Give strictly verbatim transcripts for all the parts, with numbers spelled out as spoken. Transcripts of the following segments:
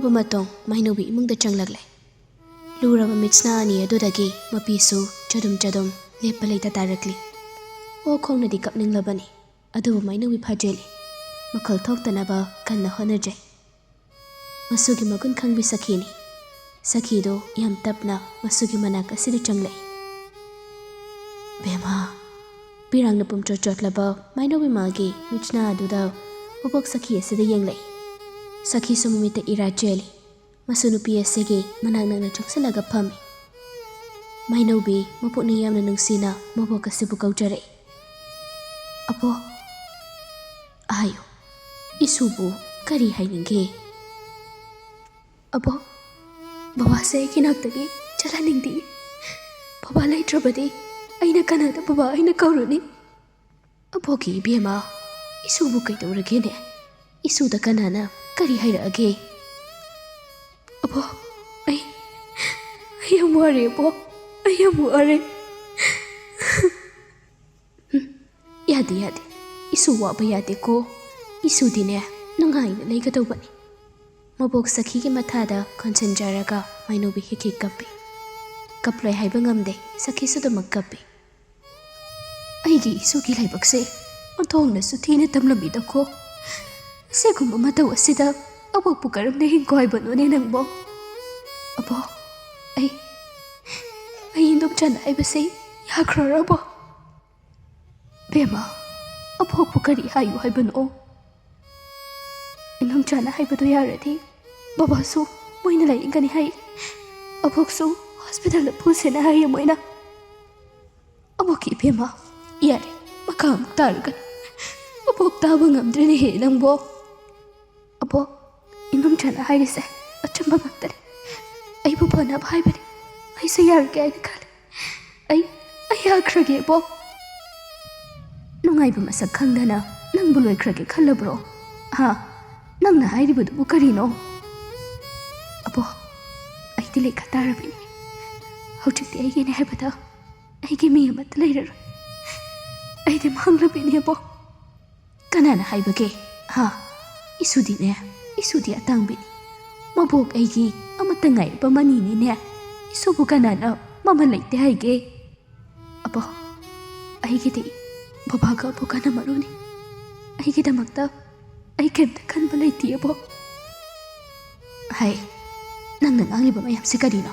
ꯃꯇꯨꯡ ꯃꯥꯏꯅꯧꯕꯤ ꯏꯃꯨꯡꯗ ꯆꯪꯂꯛꯂꯦ꯫ ꯂꯨꯔꯕ ꯃꯤꯠꯁꯅꯥ ꯑꯅꯤ ꯑꯗꯨꯗꯒꯤ ꯃꯄꯤꯁꯨ ꯆꯗꯨꯝ ꯆꯗꯨꯝ ꯂꯦꯞꯄ ꯂꯩꯇ ꯇꯥꯔꯛꯂꯤ꯫ ꯑꯣ ꯈꯣꯡꯅꯗꯤ ꯀꯞꯅꯤꯡꯂꯕꯅꯤ, ꯑꯗꯨꯕꯨ ꯃꯥꯏꯅꯧꯕꯤ ꯐꯥꯖꯤꯜꯂꯤ꯫ ꯃꯈꯜ ꯊꯣꯛꯇꯅꯕ ꯀꯟꯅ ꯍꯣꯠꯅꯖꯩ꯫ ꯃꯁꯨꯒꯤ ꯃꯒꯨꯟ ꯈꯪꯕꯤ ꯁꯈꯤꯅꯤ꯫ ꯁꯈꯤꯗꯨ ꯌꯥꯝ ꯇꯞꯅ ꯃꯁꯨꯒꯤ ꯃꯅꯥꯛ ꯑꯁꯤꯗ ꯆꯪꯂꯛꯏ꯫ "ꯕꯦꯝꯃ!" ꯄꯤꯔꯥꯡꯅ ꯄꯨꯝꯆꯣꯠ ꯆꯣꯠꯂꯕ ꯃꯥꯏꯅꯧꯕꯤ ꯃꯥꯒꯤ ꯃꯤꯠꯁꯅꯥ ꯑꯗꯨꯗ ꯃꯕꯣꯛ ꯁꯈꯤ ꯑꯁꯤꯗ ꯌꯦꯡꯂꯛꯏ꯫ ꯁꯈꯤꯁꯨ ꯃꯃꯤꯠꯇ ꯏꯔꯥ ꯆꯦꯜꯂꯤ꯫ ꯃꯁꯨ ꯅꯨꯄꯤ ꯑꯁꯤꯒꯤ ꯃꯅꯥꯛ ꯅꯛꯅ ꯆꯪꯁꯤꯜꯂꯒ ꯐꯝꯃꯤ꯫ ꯃꯥꯏꯅꯧꯕꯤ ꯃꯄꯨꯛꯅꯤꯡ ꯌꯥꯝꯅ ꯅꯨꯡꯁꯤꯅ ꯃꯕꯣꯛ ꯑꯁꯤꯕꯨ ꯀꯧꯖꯔꯛꯏ꯫ "ꯑꯕꯣꯛ!" "ꯍꯥꯏꯌꯨ, ꯏꯁꯨꯕꯨ ꯀꯔꯤ ꯍꯥꯏꯅꯤꯡꯒꯦ?" "ꯑꯕꯣꯛ, ꯕꯕꯥꯁꯦ ꯑꯩꯒꯤ ꯅꯥꯛꯇꯒꯤ ꯆꯠꯍꯟꯅꯤꯡꯗꯦ꯫ ꯕꯕꯥ ꯂꯩꯇ꯭ꯔꯕꯗꯤ ꯑꯩꯅ ꯀꯅꯥꯗ ꯕꯕꯥ ꯍꯥꯏꯅ ꯀꯧꯔꯨꯅꯤ?" "ꯑꯕꯣꯛꯀꯤ ꯏꯕꯦꯝꯃ, ꯏꯁꯨꯕꯨ ꯀꯩꯗꯧꯔꯒꯦꯅꯦ? ꯏꯁꯨꯗ ꯀꯅꯥꯅ ꯀꯔꯤ ꯍꯥꯏꯔꯛꯑꯒꯦ?" "ꯑꯕꯣꯛ, ꯑꯩ, ꯑꯩ ꯌꯥꯝ ꯋꯥꯔꯦ ꯑꯕꯣꯛ, ꯑꯩ ꯌꯥꯝ ꯋꯥꯔꯦ꯫" "ꯌꯥꯗꯦ, ꯌꯥꯗꯦ, ꯏꯁꯨ ꯋꯥꯕ ꯌꯥꯗꯦꯀꯣ꯫ ꯏꯁꯨꯗꯤꯅꯦ ꯅꯨꯡꯉꯥꯏꯅ ꯂꯩꯒꯗꯧꯕꯅꯤ꯫" ꯃꯕꯣꯛ ꯁꯈꯤꯒꯤ ꯃꯊꯥꯗ ꯀꯣꯟꯁꯤꯟꯖꯔꯒ ꯃꯥꯏꯅꯧꯕꯤ ꯍꯤꯛ ꯍꯤꯛ ꯀꯞꯄꯤ꯫ ꯀꯞꯂꯣꯏ ꯍꯥꯏꯕ ꯉꯝꯗꯦ, ꯁꯈꯤꯁꯨ ꯑꯗꯨꯃꯛ ꯀꯞꯄꯤ꯫ "ꯑꯩꯒꯤ ꯏꯁꯨꯒꯤ ꯂꯥꯏꯕꯛꯁꯦ ꯑꯣꯟꯊꯣꯛꯅꯁꯨ ꯊꯤꯅ ꯇꯝꯂꯝꯃꯤꯗꯀꯣ꯫ ꯑꯁꯤꯒꯨꯝꯕ ꯃꯇꯧ ꯑꯁꯤꯗ ꯑꯕꯣꯛꯄꯨ ꯀꯔꯝꯅ ꯍꯤꯡꯈꯣ ꯍꯥꯏꯕꯅꯣꯅꯦ ꯅꯪꯕꯣ? ꯑꯕꯣꯛ, ꯑꯩ, ꯑꯩ ꯏꯟꯗꯣꯝꯆꯥꯅ ꯍꯥꯏꯕꯁꯦ ꯌꯥꯈ꯭ꯔꯔꯕꯣ?" "ꯕꯦꯝꯃ, ꯑꯕꯣꯛꯄꯨ ꯀꯔꯤ ꯍꯥꯏꯌꯨ ꯍꯥꯏꯕꯅꯣ? ꯏꯟꯗꯣꯝꯆꯥꯅ ꯍꯥꯏꯕꯗꯣ ꯌꯥꯔꯗꯤ ꯕꯕꯥꯁꯨ ꯃꯣꯏꯅ ꯂꯥꯏꯌꯦꯡꯒꯅꯤ ꯍꯥꯏ, ꯑꯕꯣꯛꯁꯨ ꯍꯣꯁꯄꯤꯇꯥꯜꯗ ꯄꯨꯁꯦꯅ ꯍꯥꯏꯌꯦ ꯃꯣꯏꯅ꯫" "ꯑꯕꯣꯛꯀꯤ ꯏꯕꯦꯝꯃ, ꯌꯥꯔꯦ, ꯃꯈꯥ ꯑꯃꯨꯛ ꯇꯥꯔꯨꯒꯅꯨ꯫ ꯑꯕꯣꯛ ꯇꯥꯕ ꯉꯝꯗ꯭ꯔꯦꯅꯦꯍꯦ ꯅꯪꯕꯣ꯫" "ꯑꯕꯣꯛ, ꯏꯟꯗꯣꯝꯆꯥꯅ ꯍꯥꯏꯔꯤꯁꯦ ꯑꯆꯨꯝꯕ ꯉꯥꯛꯇꯅꯤ꯫ ꯑꯩꯕꯨ ꯐꯅꯕ ꯍꯥꯏꯕꯅꯤ꯫ ꯑꯩꯁꯨ ꯌꯥꯔꯒꯦ ꯍꯥꯏꯅ ꯈꯜꯂꯤ꯫ ꯑꯩ, ꯑꯩ ꯌꯥꯈ꯭ꯔꯒꯦ, ꯑꯕꯣꯛ꯫" "ꯅꯨꯡꯉꯥꯏꯕ ꯃꯁꯛ ꯈꯪꯗꯅ ꯅꯪꯕꯨ ꯂꯣꯏꯈ꯭ꯔꯒꯦ ꯈꯜꯂꯕ꯭ꯔꯣ? ꯍꯥ? ꯅꯪꯅ ꯍꯥꯏꯔꯤꯕꯗꯨꯕꯨ ꯀꯔꯤꯅꯣ?" "ꯑꯕꯣꯛ, ꯑꯩꯗꯤ ꯂꯩꯈ ꯇꯥꯔꯕꯅꯤ꯫ ꯍꯧꯖꯤꯛꯇꯤ ꯑꯩꯒꯤꯅꯦ ꯍꯥꯏꯕꯗ ꯑꯩꯒꯤ ꯃꯤ ꯑꯃꯠꯇ ꯂꯩꯔꯔꯣꯏ꯫ ꯑꯩꯗꯤ ꯃꯥꯡꯂꯕꯤꯅꯦ, ꯑꯕꯣꯛ꯫" "ꯀꯅꯥꯅ ꯍꯥꯏꯕꯒꯦ? ꯍꯥ? ꯏꯁꯨꯗꯤꯅꯦ, ꯏꯁꯨꯗꯤ ꯑꯇꯥꯡꯕꯤꯅꯤ꯫ ꯃꯕꯣꯛ ꯑꯩꯒꯤ ꯑꯃꯠꯇ ꯉꯥꯏꯔꯕ ꯃꯅꯤꯅꯤꯅꯦ꯫ ꯏꯁꯨꯕꯨ ꯀꯅꯥꯅ ꯃꯃꯜ ꯂꯩꯇꯦ ꯍꯥꯏꯒꯦ? ꯑꯕꯣ, ꯑꯩꯒꯤꯗꯤ ꯕꯕꯥꯒ ꯑꯕꯣꯛꯀꯅ ꯃꯔꯨꯅꯤ꯫ ꯑꯩꯒꯤꯗꯃꯛꯇ ꯑꯩ ꯀꯩꯝꯇ ꯈꯟꯕ ꯂꯩꯇꯦ, ꯑꯕꯣ꯫ ꯍꯩ, ꯅꯪꯅ ꯉꯥꯡꯂꯤꯕ ꯃꯌꯥꯝꯁꯤ ꯀꯔꯤꯅꯣ?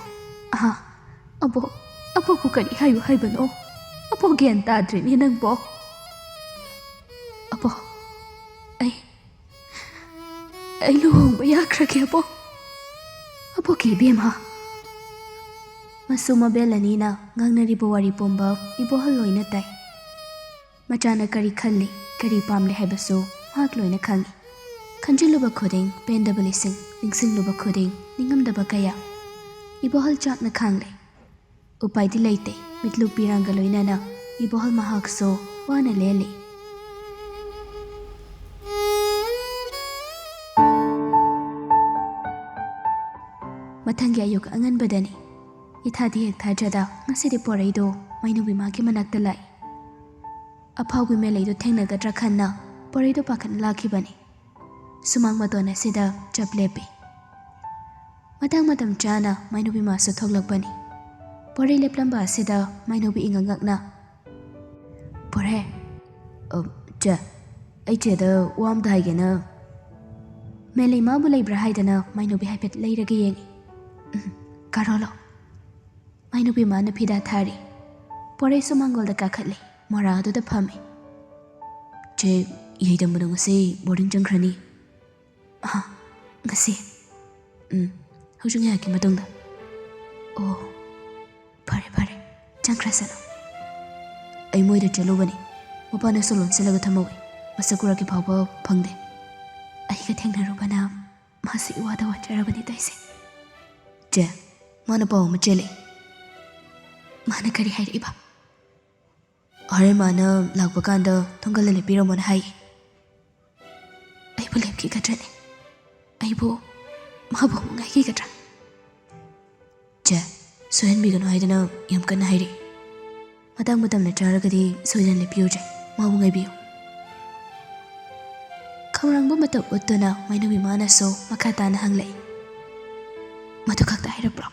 ꯑꯍꯥ, ꯑꯕꯣ, ꯑꯕꯣꯛꯄꯨ ꯀꯔꯤ ꯍꯥꯏꯌꯨ ꯍꯥꯏꯕꯅꯣ? ꯑꯕꯣ, ꯒ꯭ꯌꯥꯟ ꯇꯥꯗ꯭ꯔꯦꯅꯦ ꯅꯪꯕꯣ꯫ ꯑꯕꯣ, ꯑꯩ, ꯑꯩ ꯂꯨꯍꯣꯡꯕ ꯌꯥꯈ꯭ꯔꯒꯦ, ꯑꯕꯣ꯫ ꯑꯕꯣꯛꯀꯤ ꯏꯕꯦꯝꯃ꯫ ꯃꯁꯨ ꯃꯕꯦꯜ ꯑꯅꯤꯅ ꯉꯥꯡꯅꯔꯤꯕ ꯋꯥꯔꯤ ꯄꯨꯝꯕ ꯏꯕꯣꯍꯜ ꯂꯣꯏꯅ ꯇꯥꯏ꯫ ꯃꯆꯥꯅ ꯀꯔꯤ ꯈꯜꯂꯤ, ꯀꯔꯤ ꯄꯥꯝꯂꯤ ꯍꯥꯏꯕꯁꯨ ꯃꯍꯥꯛ ꯂꯣꯏꯅ ꯈꯪꯏ꯫ ꯈꯟꯖꯤꯜꯂꯨꯕ ꯈꯨꯗꯤꯡ ꯄꯦꯟꯗꯕ ꯂꯤꯁꯤꯡ, ꯅꯤꯡꯁꯤꯡꯂꯨꯕ ꯈꯨꯗꯤꯡ ꯅꯤꯡꯉꯝꯗꯕ ꯀꯌꯥ꯫ ꯏꯕꯣꯍꯜ ꯆꯥꯛꯅ ꯈꯥꯡꯂꯦ꯫ ꯎꯄꯥꯏꯗꯤ ꯂꯩꯇꯦ, ꯃꯤꯠꯂꯨ ꯄꯤꯔꯥꯡꯒ ꯂꯣꯏꯅꯅ ꯏꯕꯣꯍꯜ ꯃꯍꯥꯛꯁꯨ ꯋꯥꯅ ꯂꯦꯜꯂꯤ꯫ ꯃꯊꯪꯒꯤ ꯑꯌꯨꯛ ꯑꯉꯟꯕꯗꯅꯤ꯫ ꯏꯊꯥꯗꯤ ꯍꯦꯛ ꯊꯥꯖꯗ ꯉꯁꯤꯗꯤ ꯄꯣꯔꯩꯗꯣ ꯃꯩꯅꯨꯕꯤ ꯃꯥꯒꯤ ꯃꯅꯥꯛꯇ ꯂꯥꯛꯏ꯫ ꯑꯐꯥꯎꯕꯤ ꯃꯦꯂꯩꯗꯣ ꯊꯦꯡꯅꯒꯗ꯭ꯔꯥ ꯈꯟꯅ ꯄꯣꯔꯩꯗꯣ ꯄꯥꯈꯠꯅ ꯂꯥꯛꯈꯤꯕꯅꯤ꯫ ꯁꯨꯃꯥꯡ ꯃꯇꯣꯟ ꯑꯁꯤꯗ ꯆꯞ ꯂꯦꯞꯄꯤ꯫ ꯃꯇꯥꯡ ꯃꯇꯝ ꯆꯥꯅ ꯃꯩꯅꯨꯕꯤ ꯃꯥꯁꯨ ꯊꯣꯛꯂꯛꯄꯅꯤ꯫ ꯄꯣꯔꯩ ꯂꯦꯞꯂꯝꯕ ꯑꯁꯤꯗ ꯃꯩꯅꯨꯕꯤ ꯏꯉꯛ ꯉꯛꯅ, "ꯄꯣꯔꯩ, ꯑ, ꯆꯦ, ꯑꯩ ꯆꯦꯗ ꯋꯥ ꯑꯝꯇ ꯍꯥꯏꯒꯦꯅ꯫" ꯃꯦꯂꯩ ꯃꯥꯕꯨ ꯂꯩꯕ꯭ꯔꯥ ꯍꯥꯏꯗꯅ ꯃꯩꯅꯨꯕꯤ ꯍꯥꯏꯐꯦꯠ ꯂꯩꯔꯒ ꯌꯦꯡꯉꯤ꯫ "ꯎꯝ, ꯀꯥꯔꯣꯂꯣ꯫" ꯃꯩꯅꯨꯕꯤ ꯃꯥꯅ ꯐꯤꯗꯥ ꯊꯥꯔꯤ꯫ ꯄꯣꯔꯩꯁꯨ ꯃꯥꯡꯒꯣꯜꯗ ꯀꯥꯈꯠꯂꯤ꯫ ꯃꯣꯔꯥ ꯑꯗꯨꯗ ꯐꯝꯃꯤ꯫ "ꯆꯦ, ꯌꯥꯏꯗꯝꯕꯗꯣ ꯉꯁꯤ ꯕꯣꯔꯗꯤꯡ ꯆꯪꯈ꯭ꯔꯅꯤ?" "ꯑꯍ, ꯉꯁꯤ?" "ꯎꯝ, ꯍꯧꯖꯤꯛ ꯉꯥꯏꯍꯥꯛꯀꯤ ꯃꯇꯨꯡꯗ꯫" "ꯑꯣ, ꯐꯔꯦ, ꯐꯔꯦ, ꯆꯪꯈ꯭ꯔꯁꯅꯨ꯫" "ꯑꯩ ꯃꯣꯏꯗ ꯆꯠꯂꯨꯕꯅꯤ, ꯃꯄꯥꯅꯁꯨ ꯂꯣꯟꯁꯤꯜꯂꯒ ꯊꯝꯍꯧꯏ, ꯃꯁꯛ ꯎꯔꯛꯀꯦ ꯐꯥꯎꯕ ꯐꯪꯗꯦ꯫ ꯑꯩꯒ ꯊꯦꯡꯅꯔꯨꯕꯅ ꯃꯥꯁꯨ ꯏꯋꯥꯗ ꯋꯥꯖꯔꯕꯅꯤ ꯇꯧꯏꯁꯦ꯫" "ꯆꯦ, ꯃꯥꯅ ꯄꯥꯎ ꯑꯃ ꯆꯦꯜꯂꯤ꯫" "ꯃꯥꯅ ꯀꯔꯤ ꯍꯥꯏꯔꯛꯏꯕ?" "ꯍꯣꯔꯦꯟ ꯃꯥꯅ ꯂꯥꯛꯄ ꯀꯥꯟꯗ ꯊꯣꯡꯒꯜꯗ ꯂꯦꯞꯄꯤꯔꯝꯃꯣꯅ ꯍꯥꯏꯌꯦ꯫" "ꯑꯩꯕꯨ ꯂꯦꯞꯈꯤꯒꯗ꯭ꯔꯅꯦ? ꯑꯩꯕꯨ ꯃꯥꯕꯨ ꯑꯃꯨꯛ ꯉꯥꯏꯈꯤꯒꯗ꯭ꯔꯥ?" "ꯆꯦ, ꯁꯣꯏꯍꯟꯕꯤꯒꯅꯨ ꯍꯥꯏꯗꯅ ꯌꯥꯝ ꯀꯟꯅ ꯍꯥꯏꯔꯤ꯫ ꯃꯇꯥꯡ ꯃꯇꯝꯅ ꯆꯥꯔꯒꯗꯤ ꯁꯣꯏꯗꯅ ꯂꯦꯞꯄꯤꯌꯨ ꯆꯦ, ꯃꯥꯕꯨ ꯉꯥꯏꯕꯤꯌꯨ꯫" ꯈꯧꯔꯥꯡꯕ ꯃꯇꯧ ꯎꯠꯇꯨꯅ ꯃꯩꯅꯨꯕꯤ ꯃꯥꯅꯁꯨ ꯃꯈꯥ ꯇꯥꯅ ꯍꯪꯂꯛꯏ꯫ ꯃꯗꯨ ꯈꯛꯇ ꯍꯥꯏꯔꯛꯄ꯭ꯔꯣ?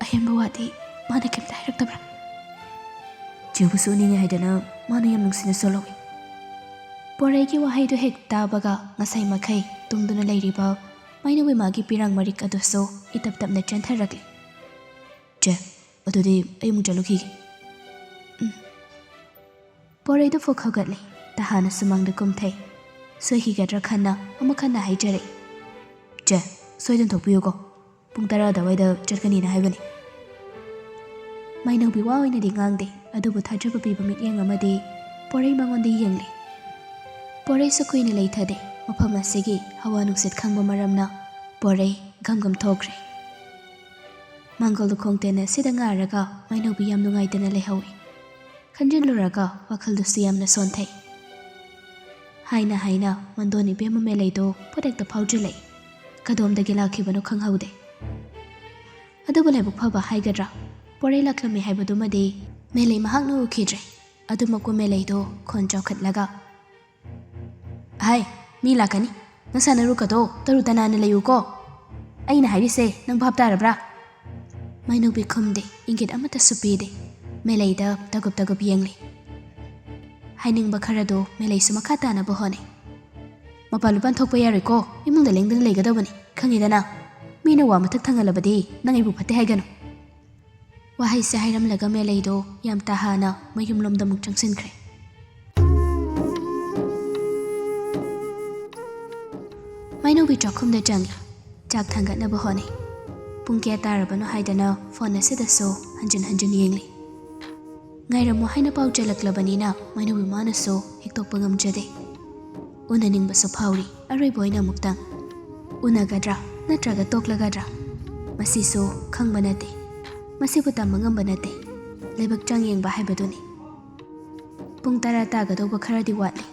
ꯑꯍꯦꯟꯕ ꯋꯥꯗꯤ ꯃꯥꯅ ꯀꯩꯝꯇ ꯍꯥꯏꯔꯛꯇꯕ꯭ꯔꯥ? ꯆꯦꯕꯨꯁꯨ ꯎꯅꯤꯡꯉꯦ ꯍꯥꯏꯗꯅ ꯃꯥꯅ ꯌꯥꯝ ꯅꯨꯡꯁꯤꯅ ꯁꯣꯜꯍꯧꯏ꯫ ꯄꯣꯔꯩꯒꯤ ꯋꯥꯍꯩꯗꯨ ꯍꯦꯛ ꯇꯥꯕꯒ ꯉꯁꯥꯏ ꯃꯈꯩ ꯇꯨꯡꯗꯨꯅ ꯂꯩꯔꯤꯕ ꯃꯩꯅꯧ ꯏꯃꯥꯒꯤ ꯄꯤꯔꯥꯡ ꯃꯔꯤꯛ ꯑꯗꯨꯁꯨ ꯏꯇꯞ ꯇꯞꯅ ꯆꯦꯟꯊꯔꯛꯂꯦ꯫ "ꯆꯦ, ꯑꯩ ꯑꯃꯨꯛ ꯆꯠꯂꯨꯈꯤꯒꯦ꯫" "ꯎꯝ꯫" ꯄꯣꯔꯩꯗꯨ ꯐꯨꯛ ꯍꯧꯒꯠꯂꯦ꯫ ꯇꯍꯥꯅ ꯁꯨꯃꯥꯡꯗ ꯀꯨꯝꯊꯩ꯫ ꯁꯣꯏꯈꯤꯒꯗ꯭ꯔꯥ ꯈꯟꯅ ꯑꯃꯨꯛ ꯍꯟꯅ ꯍꯥꯏꯖꯔꯛꯏ, "ꯆꯦ, ꯁꯣꯏꯗꯅ ꯊꯣꯛꯄꯤꯌꯨꯀꯣ꯫ ꯄꯨꯡ ꯇꯔꯥ ꯑꯗꯨꯋꯥꯏꯗ ꯆꯠꯀꯅꯤꯅ ꯍꯥꯏꯕꯅꯤ꯫" ꯃꯩꯅꯧꯕꯤ ꯋꯥ ꯑꯣꯏꯅꯗꯤ ꯉꯥꯡꯗꯦ, ꯑꯗꯨꯕꯨ ꯊꯥꯖꯕ ꯄꯤꯕ ꯃꯤꯠꯌꯦꯡ ꯑꯃꯗꯤ ꯄꯣꯔꯩ ꯃꯉꯣꯟꯗ ꯌꯦꯡꯂꯤ꯫ ꯄꯣꯔꯩꯁꯨ ꯀꯨꯏꯅ ꯂꯩꯊꯗꯦ꯫ ꯃꯐꯝ ꯑꯁꯤꯒꯤ ꯍꯋꯥ ꯅꯨꯡꯁꯤꯠ ꯈꯪꯕ ꯃꯔꯝꯅ ꯄꯣꯔꯩ ꯒꯝ ꯒꯝ ꯊꯣꯛꯈ꯭ꯔꯦ꯫ ꯃꯥꯡꯒꯣꯜ ꯂꯨꯈꯣꯡ ꯇꯦꯟ ꯑꯁꯤꯗ ꯉꯥꯔꯒ ꯃꯩꯅꯧꯕꯤ ꯌꯥꯝ ꯅꯨꯡꯉꯥꯏꯇꯅ ꯂꯩꯍꯧꯏ꯫ ꯈꯟꯖꯤꯜꯂꯨꯔꯒ ꯋꯥꯈꯜꯗꯨꯁꯨ ꯌꯥꯝꯅ ꯁꯣꯟꯊꯩ꯫ ꯍꯥꯏꯅ ꯍꯥꯏꯅ ꯃꯟꯗꯣꯟ ꯏꯕꯦꯝꯃ ꯃꯦꯂꯩꯗꯣ ꯄꯣꯠ ꯍꯦꯛꯇ ꯐꯥꯎꯗ꯭ꯔꯤꯜꯂꯛꯏ꯫ ꯀꯗꯣꯝꯗꯒꯤ ꯂꯥꯛꯈꯤꯕꯅꯣ ꯈꯪꯍꯧꯗꯦ꯫ ꯑꯗꯨꯕꯨ ꯂꯥꯏꯕꯛ ꯐꯕ ꯍꯥꯏꯒꯗ꯭ꯔꯥ, ꯄꯣꯔꯩ ꯂꯥꯛꯂꯝꯃꯤ ꯍꯥꯏꯕꯗꯨꯃꯗꯤ ꯃꯦꯂꯩ ꯃꯍꯥꯛꯅ ꯎꯈꯤꯗ꯭ꯔꯦ꯫ ꯑꯗꯨꯃꯛꯄꯨ ꯃꯦꯂꯩꯗꯣ ꯈꯣꯟ ꯆꯥꯎꯈꯠꯂꯒ, "ꯍꯥꯏ, ꯃꯤ ꯂꯥꯛꯀꯅꯤ꯫ ꯅꯁꯥ ꯅꯔꯨꯀꯗꯣ ꯇꯔꯨ ꯇꯅꯥꯟꯅ ꯂꯩꯌꯨꯀꯣ꯫ ꯑꯩꯅ ꯍꯥꯏꯔꯤꯁꯦ ꯅꯪ ꯚꯥꯞ ꯇꯥꯔꯕ꯭ꯔꯥ?" ꯃꯩꯅꯧꯕꯤ ꯈꯨꯝꯗꯦ, ꯏꯪꯒꯤꯠ ꯑꯃꯠꯇꯁꯨ ꯄꯤꯗꯦ꯫ ꯃꯦꯂꯩꯗ ꯇꯒꯨꯞ ꯇꯒꯨꯞ ꯌꯦꯡꯂꯤ꯫ ꯍꯥꯏꯅꯤꯡꯕ ꯈꯔꯗꯣ ꯃꯦꯂꯩꯁꯨ ꯃꯈꯥ ꯇꯥꯅꯕ ꯍꯣꯠꯅꯩ꯫ "ꯃꯄꯥꯟ ꯂꯨꯄꯥꯟ ꯊꯣꯛꯄ ꯌꯥꯔꯣꯏꯀꯣ, ꯏꯃꯨꯡꯗ ꯂꯦꯡꯗꯅ ꯂꯩꯒꯗꯧꯕꯅꯤ, ꯈꯪꯉꯤꯗꯅ? ꯃꯤꯅ ꯋꯥ ꯃꯊꯛ ꯊꯪꯍꯜꯂꯕꯗꯤ ꯅꯪ ꯑꯩꯕꯨ ꯐꯠꯇꯦ ꯍꯥꯏꯒꯅꯨ꯫" ꯋꯥꯍꯩꯁꯦ ꯍꯥꯏꯔꯝꯂꯒ ꯃꯦꯂꯩꯗꯣ ꯌꯥꯝ ꯇꯍꯥꯅ ꯃꯌꯨꯝꯂꯣꯝꯗ ꯑꯃꯨꯛ ꯆꯪꯁꯤꯟꯈ꯭ꯔꯦ꯫ ꯃꯩꯅꯧꯕꯤ ꯆꯥꯛꯈꯨꯝꯗ ꯆꯪꯉꯤ꯫ ꯆꯥꯛ ꯊꯥꯡꯒꯠꯅꯕ ꯍꯣꯠꯅꯩ꯫ ꯄꯨꯡ ꯀꯌꯥ ꯇꯥꯔꯕꯅꯣ ꯍꯥꯏꯗꯅ ꯐꯣꯟ ꯑꯁꯤꯗꯁꯨ ꯍꯟꯖꯤꯟ ꯍꯟꯖꯤꯟ ꯌꯦꯡꯂꯤ꯫ ꯉꯥꯏꯔꯝꯃꯨ ꯍꯥꯏꯅ ꯄꯥꯎ ꯆꯦꯜꯂꯛꯂꯕꯅꯤꯅ ꯃꯩꯅꯧꯕꯤ ꯃꯥꯅꯁꯨ ꯍꯦꯛꯇꯣꯛꯄ ꯉꯝꯖꯗꯦ꯫ ꯎꯅꯅꯤꯡꯕꯁꯨ ꯐꯥꯎꯔꯤ, ꯑꯔꯣꯏꯕ ꯑꯣꯏꯅ ꯑꯃꯨꯛꯇꯪ꯫ ꯎꯅꯒꯗ꯭ꯔꯥ ꯅꯠꯇ꯭ꯔꯒ ꯇꯣꯛꯂꯒꯗ꯭ꯔꯥ? ꯃꯁꯤꯁꯨ ꯈꯪꯕ ꯅꯠꯇꯦ꯫ ꯃꯁꯤꯕꯨ ꯇꯝꯕ ꯉꯝꯕ ꯅꯠꯇꯦ꯫ ꯂꯥꯏꯕꯛ ꯆꯥꯡ ꯌꯦꯡꯕ ꯍꯥꯏꯕꯗꯨꯅꯤ꯫ ꯄꯨꯡ ꯇꯔꯥ ꯇꯥꯒꯗꯧꯕ ꯈꯔꯗꯤ ꯋꯥꯠꯂꯤ꯫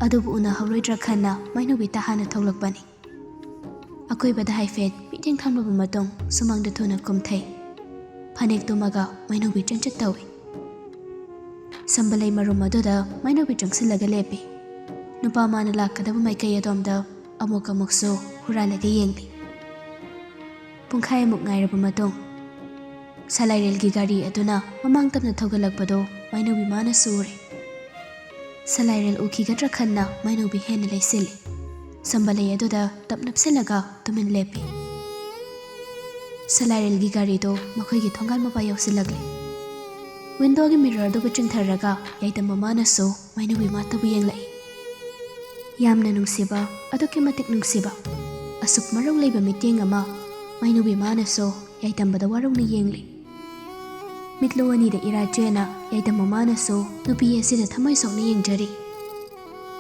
ꯑꯗꯨꯕꯨ ꯎꯅꯍꯧꯔꯣꯏꯗ꯭ꯔꯥ ꯈꯟꯅ ꯃꯩꯅꯧꯕꯤ ꯇꯍꯥꯅ ꯊꯣꯛꯂꯛꯄꯅꯤ꯫ ꯑꯀꯣꯏꯕꯗ ꯍꯥꯏꯐꯦꯠ ꯃꯤꯠꯌꯦꯡ ꯊꯝꯂꯕ ꯃꯇꯨꯡ ꯁꯨꯃꯥꯡꯗ ꯊꯨꯅ ꯀꯨꯝꯊꯩ꯫ ꯐꯅꯦꯛ ꯇꯨꯝꯃꯒ ꯃꯩꯅꯧꯕꯤ ꯆꯟꯆꯠ ꯇꯧꯏ꯫ ꯁꯝꯕꯂꯩ ꯃꯔꯨꯝ ꯑꯗꯨꯗ ꯃꯩꯅꯧꯕꯤ ꯆꯪꯁꯤꯜꯂꯒ ꯂꯦꯞꯄꯤ꯫ ꯅꯨꯄꯥ ꯃꯥꯅ ꯂꯥꯛꯀꯗꯕ ꯃꯥꯏꯀꯩ ꯑꯗꯣꯝꯗ ꯑꯃꯨꯛ ꯑꯃꯨꯛꯁꯨ ꯍꯨꯔꯥꯜꯂꯒ ꯌꯦꯡꯂꯤ꯫ ꯄꯨꯡꯈꯥꯏꯃꯨꯛ ꯉꯥꯏꯔꯕ ꯃꯇꯨꯡ, ꯁꯂꯥꯏꯔꯦꯜꯒꯤ ꯒꯥꯔꯤ ꯑꯗꯨꯅ ꯃꯃꯥꯡ ꯇꯞꯅ ꯊꯧꯒꯠꯂꯛꯄꯗꯨ ꯃꯥꯏꯅꯧꯕꯤ ꯃꯥꯅꯁꯨ ꯎꯔꯦ꯫ ꯁꯂꯥꯏꯔꯦꯜ ꯎꯈꯤꯒꯗ꯭ꯔꯥ ꯈꯟꯅ ꯃꯥꯏꯅꯧꯕꯤ ꯍꯦꯟꯅ ꯂꯩꯁꯤꯜꯂꯤ꯫ ꯁꯝꯕꯂꯩ ꯑꯗꯨꯗ ꯇꯞ ꯅꯞꯁꯤꯜꯂꯒ ꯇꯨꯃꯤꯟ ꯂꯦꯞꯄꯤ꯫ ꯁꯂꯥꯏꯔꯦꯜꯒꯤ ꯒꯥꯔꯤꯗꯨ ꯃꯈꯣꯏꯒꯤ ꯊꯣꯡꯒꯥꯜ ꯃꯄꯥ ꯌꯧꯁꯤꯜꯂꯛꯂꯦ꯫ ꯋꯤꯟꯗꯣꯒꯤ ꯃꯤꯔꯔꯗꯨꯕꯨ ꯆꯤꯡꯊꯔꯒ ꯌꯥꯏꯗꯝ ꯃꯃꯥꯅꯁꯨ ꯃꯥꯏꯅꯧꯕꯤ ꯃꯥꯇꯕꯨ ꯌꯦꯡꯂꯛꯏ꯫ ꯌꯥꯝꯅ ꯅꯨꯡꯁꯤꯕ, ꯑꯗꯨꯛꯀꯤ ꯃꯇꯤꯛ ꯅꯨꯡꯁꯤꯕ, ꯑꯁꯨꯛ ꯃꯔꯧ ꯂꯩꯕ ꯃꯤꯠꯌꯦꯡ ꯑꯃ ꯃꯥꯏꯅꯧꯕꯤ ꯃꯥꯅꯁꯨ ꯌꯥꯏꯗꯝꯕꯗ ꯋꯥꯔꯧꯅ ꯌꯦꯡꯂꯤ꯫ ꯃꯤꯠꯂꯨ ꯑꯅꯤꯗ ꯏꯔꯥ ꯆꯦꯅ ꯌꯥꯏꯗꯝ ꯃꯃꯥꯅꯁꯨ ꯅꯨꯄꯤ ꯑꯁꯤꯗ ꯊꯃꯣꯏ ꯁꯣꯛꯅ ꯌꯦꯡꯖꯔꯤ꯫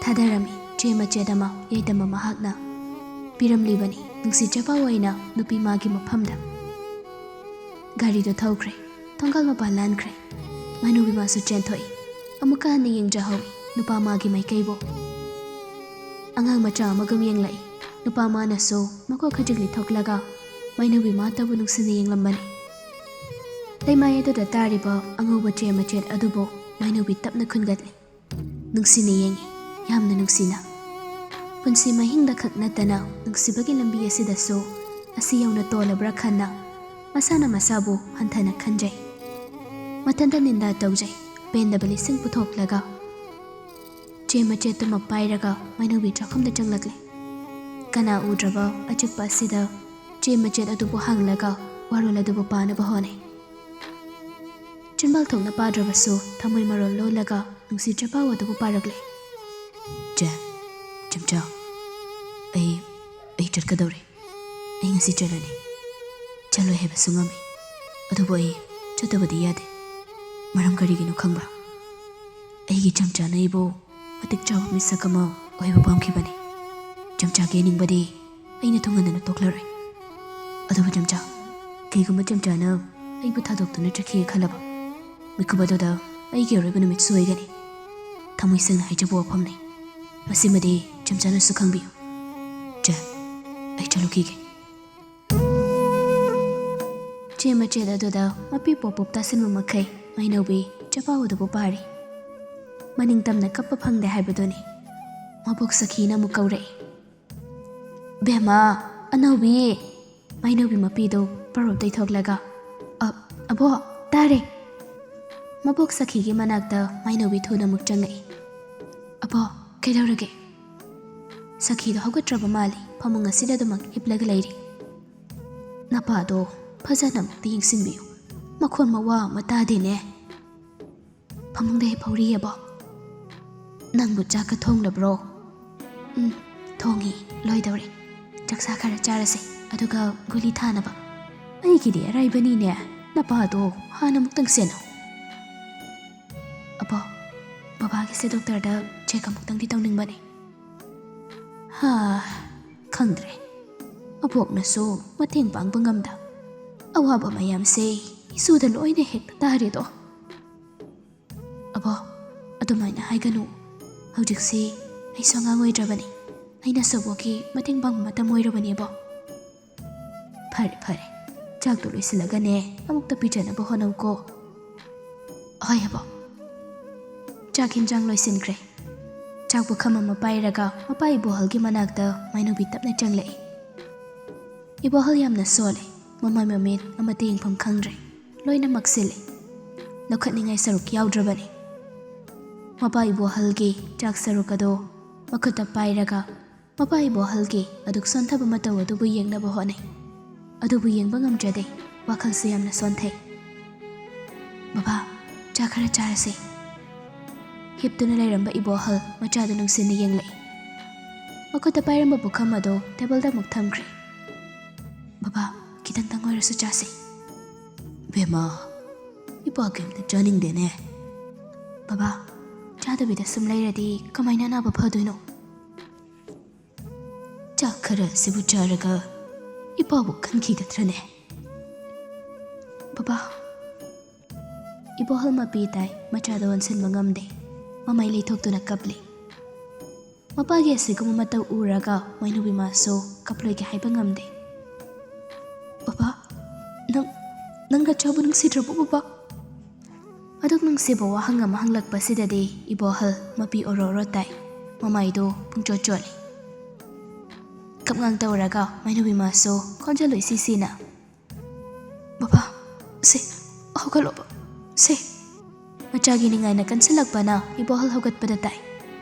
ꯊꯥꯗꯔꯝꯃꯤ ꯆꯦ ꯃꯆꯦꯠ ꯑꯃ ꯌꯥꯏꯗꯝꯕ ꯃꯍꯥꯛꯅ ꯄꯤꯔꯝꯂꯤꯕꯅꯤ ꯅꯨꯡꯁꯤ ꯆꯐꯥꯎ ꯑꯣꯏꯅ ꯅꯨꯄꯤ ꯃꯥꯒꯤ ꯃꯐꯝꯗ꯫ ꯒꯥꯔꯤꯗꯨ ꯊꯧꯈ꯭ꯔꯦ꯫ ꯊꯣꯡꯒꯥꯜ ꯃꯄꯥꯟ ꯂꯥꯟꯈ꯭ꯔꯦ꯫ ꯃꯥꯏꯅꯧꯕꯤ ꯃꯥꯁꯨ ꯆꯦꯟꯊꯣꯛꯏ꯫ ꯑꯃꯨꯛꯀ ꯍꯟꯅ ꯌꯦꯡꯖꯍꯧꯏ ꯅꯨꯄꯥ ꯃꯥꯒꯤ ꯃꯥꯏꯀꯩꯕꯨ꯫ ꯑꯉꯥꯡ ꯃꯆꯥ ꯑꯃꯒꯨꯝ ꯌꯦꯡꯂꯛꯏ꯫ ꯅꯨꯄꯥ ꯃꯥꯅꯁꯨ ꯃꯀꯣꯛ ꯈꯖꯤꯛ ꯂꯤꯊꯣꯛꯂꯒ ꯃꯥꯏꯅꯧꯕꯤ ꯃꯥꯇꯕꯨ ꯅꯨꯡꯁꯤꯅ ꯌꯦꯡꯂꯝꯕꯅꯤ꯫ ꯂꯩꯃꯥꯏ ꯑꯗꯨꯗ ꯇꯥꯔꯤꯕ ꯑꯉꯧꯕ ꯆꯦ ꯃꯆꯦꯠ ꯑꯗꯨꯕꯨ ꯃꯥꯏꯅꯧꯕꯤ ꯇꯞꯅ ꯈꯨꯟꯒꯠꯂꯤ꯫ ꯅꯨꯡꯁꯤꯅ ꯌꯦꯡꯉꯤ, ꯌꯥꯝꯅ ꯅꯨꯡꯁꯤꯅ꯫ ꯄꯨꯟꯁꯤ ꯃꯍꯤꯡꯗ ꯈꯛ ꯅꯠꯇꯅ ꯅꯨꯡꯁꯤꯕꯒꯤ ꯂꯝꯕꯤ ꯑꯁꯤꯗꯁꯨ ꯑꯁꯤ ꯌꯧꯅ ꯇꯣꯜꯂꯕ꯭ꯔꯥ ꯈꯟꯅ ꯃꯁꯥꯅ ꯃꯁꯥꯕꯨ ꯍꯟꯊꯅ ꯈꯟꯖꯩ꯫ ꯃꯊꯟꯇ ꯅꯤꯟꯗꯥ ꯇꯧꯖꯩ, ꯄꯦꯟꯗꯕ ꯂꯤꯁꯤꯡ ꯄꯨꯊꯣꯛꯂꯒ꯫ ꯆꯦ ꯃꯆꯦꯠꯇꯨꯃꯛ ꯄꯥꯏꯔꯒ ꯃꯥꯏꯅꯧꯕꯤ ꯆꯥꯛꯈꯨꯝꯗ ꯆꯪꯂꯛꯂꯦ꯫ ꯀꯅꯥ ꯎꯗ꯭ꯔꯕ ꯑꯆꯤꯛꯄ ꯑꯁꯤꯗ ꯆꯦ ꯃꯆꯦꯠ ꯑꯗꯨꯕꯨ ꯍꯥꯡꯂꯒ ꯋꯥꯔꯣꯜ ꯑꯗꯨꯕꯨ ꯄꯥꯅꯕ ꯍꯣꯠꯅꯩ꯫ ꯆꯤꯟꯕꯥꯜ ꯊꯣꯛꯅ ꯄꯥꯗ꯭ꯔꯕꯁꯨ ꯊꯃꯣꯏ ꯃꯔꯣꯜ ꯂꯣꯜꯂꯒ ꯅꯨꯡꯁꯤ ꯆꯐꯥꯎ ꯑꯗꯨꯕꯨ ꯄꯥꯔꯛꯂꯦ꯫ ꯆꯦ, ꯆꯝꯆꯥ, ꯑꯩ, ꯑꯩ ꯆꯠꯀꯗꯧꯔꯦ꯫ ꯑꯩ ꯉꯁꯤ ꯆꯠꯂꯅꯤ꯫ ꯆꯠꯂꯣꯏ ꯍꯥꯏꯕꯁꯨ ꯉꯝꯃꯤ, ꯑꯗꯨꯕꯨ ꯑꯩ ꯆꯠꯇꯕꯗꯤ ꯌꯥꯗꯦ꯫ ꯃꯔꯝ ꯀꯔꯤꯒꯤꯅꯣ ꯈꯪꯕ꯭ꯔꯥ? ꯑꯩꯒꯤ ꯆꯝꯆꯥꯅ ꯑꯩꯕꯨ ꯃꯇꯤꯛ ꯆꯥꯕ ꯃꯤꯁꯛ ꯑꯃ ꯑꯣꯏꯕ ꯄꯥꯝꯈꯤꯕꯅꯤ꯫ ꯆꯝꯆꯥꯒꯤ ꯑꯅꯤꯡꯕꯗꯤ ꯑꯩꯅ ꯊꯨꯡꯍꯟꯗꯅ ꯇꯣꯛꯂꯔꯣꯏ꯫ ꯑꯗꯨꯕꯨ ꯆꯝꯆꯥ, ꯀꯩꯒꯨꯝꯕ ꯆꯝꯆꯥꯅ ꯑꯩꯕꯨ ꯊꯥꯗꯣꯛꯇꯨꯅ ꯆꯠꯈꯤꯒꯦ ꯈꯜꯂꯕ, ꯃꯤꯀꯨꯞ ꯑꯗꯨꯗ ꯑꯩꯒꯤ ꯑꯔꯣꯏꯕ ꯅꯨꯃꯤꯠꯁꯨ ꯑꯣꯏꯒꯅꯤ꯫ ꯊꯃꯣꯏ ꯁꯦꯡꯅ ꯍꯥꯏꯖꯕ ꯋꯥꯐꯝꯅꯤ꯫ ꯃꯁꯤꯃꯗꯤ ꯆꯝꯆꯥꯅꯁꯨ ꯈꯪꯕꯤꯌꯨ꯫ ꯆꯦ, ꯑꯩ ꯆꯠꯂꯨꯈꯤꯒꯦ꯫ ꯆꯦ ꯃꯆꯦꯠ ꯑꯗꯨꯗ ꯃꯄꯤ ꯄꯣꯞ ꯄꯣꯞ ꯇꯥꯁꯤꯟꯕ ꯃꯈꯩ ꯃꯥꯏꯅꯧꯕꯤ ꯆꯐꯥꯎ ꯑꯗꯨꯕꯨ ꯄꯥꯔꯤ꯫ ꯃꯅꯤꯡ ꯇꯝꯅ ꯀꯞꯄ ꯐꯪꯗꯦ ꯍꯥꯏꯕꯗꯨꯅꯤ꯫ ꯃꯕꯣꯛ ꯁꯈꯤꯅ ꯑꯃꯨꯛ ꯀꯧꯔꯛꯏ꯫ "ꯕꯦꯝꯃ, ꯑꯅꯧꯕꯤ!" ꯃꯥꯏꯅꯧꯕꯤ ꯃꯄꯤꯗꯨ ꯄꯔꯣꯞ ꯇꯩꯊꯣꯛꯂꯒ, "ꯑ, ꯑꯕꯣ, ꯇꯥꯔꯦ!" ꯃꯕꯣꯛ ꯁꯈꯤꯒꯤ ꯃꯅꯥꯛꯇ ꯃꯥꯏꯅꯧꯕꯤ ꯊꯨꯅ ꯑꯃꯨꯛ ꯆꯪꯉꯛꯏ꯫ "ꯑꯕꯣ, ꯀꯩꯗꯧꯔꯒꯦ?" ꯁꯈꯤꯗꯣ ꯍꯧꯒꯠꯇ꯭ꯔꯕ ꯃꯥꯜꯂꯤ, ꯐꯃꯨꯡ ꯑꯁꯤꯗ ꯑꯗꯨꯃꯛ ꯍꯤꯞꯂꯒ ꯂꯩꯔꯤ꯫ "ꯅꯄꯥꯗꯣ ꯐꯖꯅ ꯑꯃꯨꯛꯇ ꯌꯦꯡꯁꯤꯟꯕꯤꯌꯨ, ꯃꯈꯣꯟ ꯃꯋꯥ ꯑꯃ ꯇꯥꯗꯦꯅꯦ꯫" ꯐꯃꯨꯡꯗ ꯍꯤꯞꯍꯧꯔꯤꯑꯕꯣ꯫ "ꯅꯪꯕꯨ ꯆꯥꯛꯀ ꯊꯣꯡꯂꯕ꯭ꯔꯣ?" "ꯎꯝ, ꯊꯣꯡꯉꯤ, ꯂꯣꯏꯗꯧꯔꯦ꯫ ꯆꯥꯛꯁꯥ ꯈꯔ ꯆꯥꯔꯁꯦ, ꯑꯗꯨꯒ ꯒꯨꯂꯤ ꯊꯥꯅꯕ꯫" "ꯑꯩꯒꯤꯗꯤ ꯑꯔꯥꯏꯕꯅꯤꯅꯦ, ꯅꯄꯥꯗꯣ ꯍꯥꯟꯅ ꯑꯃꯨꯛꯇꯪ ꯁꯦꯟꯅꯧ꯫" "ꯑꯕꯣ, ꯕꯕꯥꯒꯤꯁꯦ ꯗꯣꯛꯇꯔꯗ ꯆꯦꯛ ꯑꯃꯨꯛꯇꯪꯗꯤ ꯇꯧꯅꯤꯡꯕꯅꯤ꯫" "ꯍꯥ, ꯈꯪꯗ꯭ꯔꯦ꯫ ꯑꯕꯣꯛꯅꯁꯨ ꯃꯇꯦꯡ ꯄꯥꯡꯕ ꯉꯝꯗ꯫ ꯑꯋꯥꯕ ꯃꯌꯥꯝꯁꯦ ꯏꯁꯨꯗ ꯂꯣꯏꯅ ꯍꯦꯛꯇ ꯇꯥꯔꯦꯗꯣ꯫" "ꯑꯕꯣ, ꯑꯗꯨꯃꯥꯏꯅ ꯍꯥꯏꯒꯅꯨ꯫ ꯍꯧꯖꯤꯛꯁꯤ ꯑꯩꯁꯨ ꯑꯉꯥꯡ ꯑꯣꯏꯗ꯭ꯔꯕꯅꯤ꯫ ꯑꯩꯅꯁꯨ ꯑꯕꯣꯛꯀꯤ ꯃꯇꯦꯡ ꯄꯥꯡꯕ ꯃꯇꯝ ꯑꯣꯏꯔꯕꯅꯦꯕꯣ꯫" "ꯐꯔꯦ, ꯐꯔꯦ꯫ ꯆꯥꯛꯇꯣ ꯂꯣꯏꯁꯤꯜꯂꯒꯅꯦ, ꯑꯃꯨꯛꯇ ꯄꯤꯖꯅꯕ ꯍꯣꯠꯅꯧꯀꯣ꯫" "ꯍꯣꯏ, ꯑꯕꯣ꯫" ꯆꯥꯛ ꯍꯤꯟꯖꯥꯡ ꯂꯣꯏꯁꯤꯟꯈ꯭ꯔꯦ꯫ ꯆꯥꯛ ꯄꯨꯈꯝ ꯑꯃ ꯄꯥꯏꯔꯒ ꯃꯄꯥ ꯏꯕꯣꯍꯜꯒꯤ ꯃꯅꯥꯛꯇ ꯃꯥꯏꯅꯧꯕꯤ ꯇꯞꯅ ꯆꯪꯂꯛꯏ꯫ ꯏꯕꯣꯍꯜ ꯌꯥꯝꯅ ꯁꯣꯜꯂꯦ꯫ ꯃꯃꯥꯏ ꯃꯃꯤꯠ ꯑꯃꯠꯇ ꯌꯦꯡꯐꯝ ꯈꯪꯗ꯭ꯔꯦ꯫ ꯂꯣꯏꯅꯃꯛ ꯁꯤꯜꯂꯤ꯫ ꯂꯧꯈꯠꯅꯤꯡꯉꯥꯏ ꯁꯔꯨꯛ ꯌꯥꯎꯗ꯭ꯔꯕꯅꯤ꯫ ꯃꯄꯥ ꯏꯕꯣꯍꯜꯒꯤ ꯆꯥꯛ ꯁꯔꯨꯛ ꯑꯗꯣ ꯃꯈꯨꯠꯇ ꯄꯥꯏꯔꯒ ꯃꯄꯥ ꯏꯕꯣꯍꯜꯒꯤ ꯑꯗꯨꯛ ꯁꯣꯟꯊꯕ ꯃꯇꯧ ꯑꯗꯨꯕꯨ ꯌꯦꯡꯅꯕ ꯍꯣꯠꯅꯩ꯫ ꯑꯗꯨꯕꯨ ꯌꯦꯡꯕ ꯉꯝꯗ꯭ꯔꯗꯦ, ꯋꯥꯈꯜꯁꯨ ꯌꯥꯝꯅ ꯁꯣꯟꯊꯩ꯫ "ꯕꯕꯥ, ꯆꯥ ꯈꯔ ꯆꯥꯔꯁꯦ꯫" ꯍꯤꯞꯇꯨꯅ ꯂꯩꯔꯝꯕ ꯏꯕꯣꯍꯜ ꯃꯆꯥꯗꯨ ꯅꯨꯡꯁꯤꯅ ꯌꯦꯡꯂꯛꯏ꯫ ꯃꯈꯨꯠꯇ ꯄꯥꯏꯔꯝꯕ ꯄꯨꯈꯝ ꯑꯗꯨ ꯇꯦꯕꯜꯗ ꯑꯃꯨꯛ ꯊꯝꯈ꯭ꯔꯦ꯫ "ꯕꯕꯥ, ꯈꯤꯇꯪꯇꯪ ꯑꯣꯏꯔꯁꯨ ꯆꯥꯁꯦ꯫" "ꯕꯦꯝꯃ, ꯏꯄꯥ ꯀꯩꯝꯇ ꯆꯥꯅꯤꯡꯗꯦꯅꯦ꯫" "ꯕꯕꯥ, ꯆꯥꯗꯕꯤꯗ ꯁꯨꯝ ꯂꯩꯔꯗꯤ ꯀꯃꯥꯏꯅ ꯑꯅꯥꯕ ꯐꯗꯣꯏꯅꯣ?" "ꯆꯥꯛ ꯈꯔ ꯑꯁꯤꯕꯨ ꯆꯥꯔꯒ ꯏꯄꯥꯕꯨ ꯈꯟꯈꯤꯒꯗ꯭ꯔꯅꯦ?" "ꯕꯕꯥ꯫" ꯏꯕꯣꯍꯜ ꯃꯄꯤ ꯇꯥꯏ, ꯃꯆꯥꯗ ꯑꯣꯟꯁꯤꯟꯕ ꯉꯝꯗꯦ꯫ ꯃꯃꯥꯏ ꯂꯩꯊꯣꯛꯇꯨꯅ ꯀꯞꯂꯤ꯫ ꯃꯄꯥꯒꯤ ꯑꯁꯤꯒꯨꯝꯕ ꯃꯇꯧ ꯎꯔꯒ ꯃꯩꯅꯨꯕꯤ ꯃꯥꯁꯨ ꯀꯞꯂꯣꯏꯒꯦ ꯍꯥꯏꯕ ꯉꯝꯗꯦ꯫ "ꯕꯕꯥ, ꯅꯪ, ꯅꯪ ꯅꯆꯥꯕꯨ ꯅꯨꯡꯁꯤꯗ꯭ꯔꯕꯣ, ꯕꯕꯥ?" ꯑꯗꯨꯛ ꯅꯨꯡꯁꯤꯕ ꯋꯥꯍꯪ ꯑꯃ ꯍꯪꯂꯛꯄꯁꯤꯗꯗꯤ ꯏꯕꯣꯍꯜ ꯃꯄꯤ ꯑꯣꯔꯣ ꯑꯣꯔꯣ ꯇꯥꯏ꯫ ꯃꯃꯥꯏꯗꯨ ꯄꯨꯡꯆꯣꯠ ꯆꯣꯠꯂꯤ꯫ ꯀꯞꯉꯥꯡ ꯇꯧꯔꯒ ꯃꯥꯏꯅꯧꯕꯤ ꯃꯥꯁꯨ ꯈꯣꯟꯖꯦꯜ ꯏꯁꯤ ꯁꯤꯅ, "ꯕꯕꯥ, ꯁꯦ, ꯍꯧꯒꯠꯂꯣꯕ, ꯁꯦ꯫" ꯃꯆꯥꯒꯤ ꯅꯤꯡꯉꯥꯏꯅ ꯀꯟꯁꯤꯜꯂꯛꯄꯅ ꯏꯕꯣꯍꯜ ꯍꯧꯒꯠꯄꯗ ꯇꯥꯏ꯫